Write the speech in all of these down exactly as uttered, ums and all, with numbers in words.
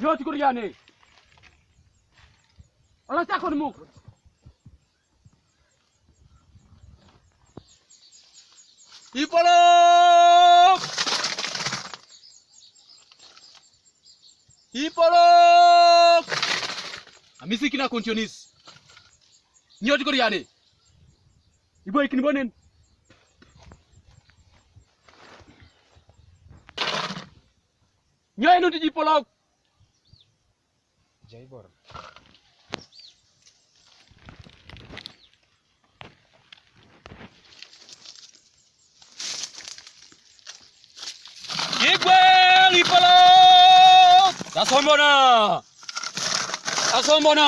Nyoo ti kor yane. Ola cakon muk. Ipolok! Ipolok! Amisi kina kontionis. Nyoo ti kor yane. Ibo ikin bonen. Nyoo inu ti ji polok. Jaibor. Igwel ipolok! Kasombona! Kasombona!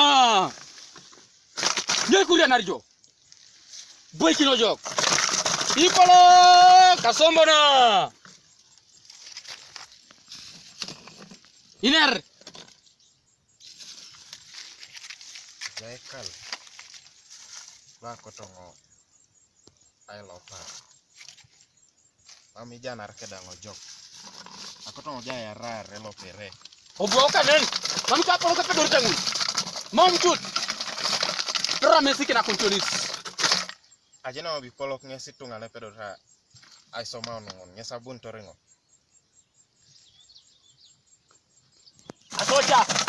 Nyoo ikuria narijo. Boy kino jok. Ipolok! Kasombona! Iner! Jaikal. Ba kotongo. Ai lopa. Mami janar kedang ojok. Aku tong ja yarar elo pere. Obuo kanen. Mami ka polo ka pedor tangun. Mami cut. Tera mesi kina kontionis. Aja nama bi polok ngesi tungane pedor ha. Ai soma nungun ngesa bun toringo. Asoca.